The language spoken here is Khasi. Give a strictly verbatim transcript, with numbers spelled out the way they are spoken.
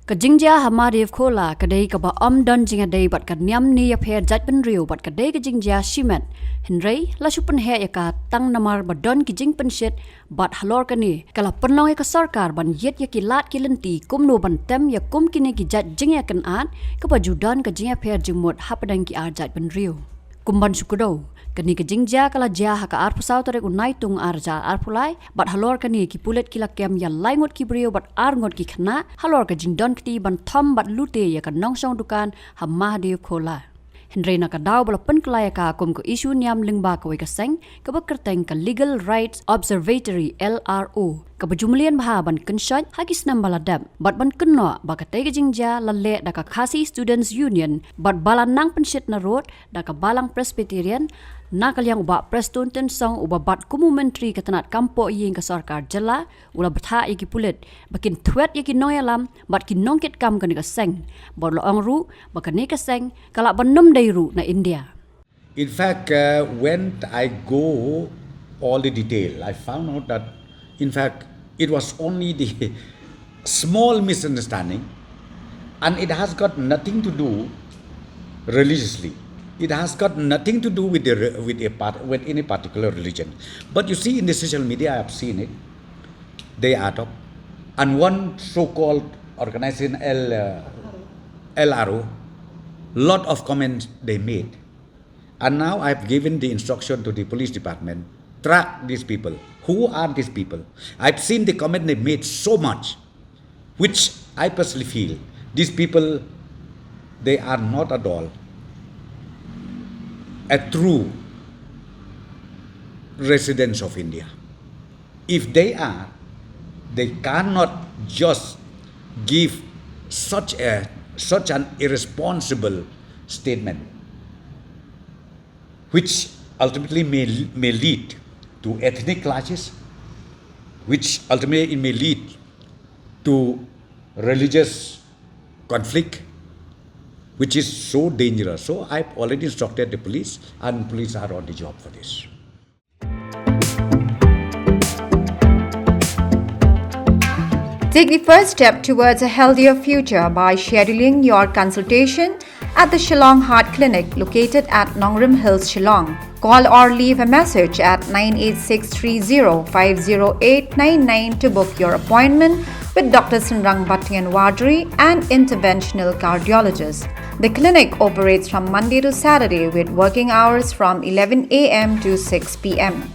Ka jingjia ha Mahadev Khola ka dei kaba ym don jingïadei bad ka niam ne ïapher jaitbynriew bad ka dei ka jingjia shimet. Hynrei la shu pynheh ïa ka tang namar ba don ki jingpynshit bad halor kane ka la pynlong ïa ka sorkar ban ïit ïa ki lad ki lynti kumno ban tem ïa kum kine ki jait jingïakynad kaba ju don ka jingïapher jingmut hapdeng ki ar jaitbynriew. Kum ban shu kdew, kane ka jingjia ka la jia ha ka arphew saw tarik u Naitung ar hajar arphew lai, bad halor kane ki pulit ki la kem ïa lai ngut ki briew bad ar ngut ki khynnah halor ka jingdon kti ban thom bad lute ïa ka nongshong dukan ha Mahadev Khola. Hynrei na ka daw ba la pynkylla ïa ka kum ka issue niam lyngba kawei ka seng kaba kyrteng ka Legal Rights Observatory, L R O, kaba ju mlien bha ban kynshoit ha ki snem ba la dep bad ban kynnoh ba katei ka jingjia la leh da ka Khasi Students Union bad ba la nang pynshit narud da ka Balang Presbyterian, na ka liang u Bah Prestone Tynsong uba bat kum u Myntri ka tnat kam pohïing ka sorkar jylla, u la bthah ïa ki pulit ba kin thwet ïa ki nongïalam bad ki nongkitkam kane ka seng, bad u la ong ruh ba kane ka seng ka lah ban ym dei ruh na India. In fact, uh, when I go all the detail, I found out that, in fact, it was only the small misunderstanding, and it has got nothing to do religiously. It has got nothing to do with the re- with a part, with any particular religion. But you see, in the social media, I have seen it. They add up, and one so-called organization, L uh, L R O, lot of comments they made. And now I've given the instruction to the police department, track these people. Who are these people? I've seen the comment they made so much, which I personally feel these people, they are not at all a true residents of India. If they are, they cannot just give such a such an irresponsible statement, which ultimately may, may lead to ethnic clashes, which ultimately may lead to religious conflict, which is so dangerous. So I've already instructed the police, and police are on the job for this. Take the first step towards a healthier future by scheduling your consultation at the Shillong Heart Clinic located at Nongrim Hills, Shillong. Call or leave a message at nine eight six three zero five zero eight nine nine to book your appointment with Doctor Synrang Battian Wadri, an interventional cardiologist. The clinic operates from Monday to Saturday with working hours from eleven a m to six p m.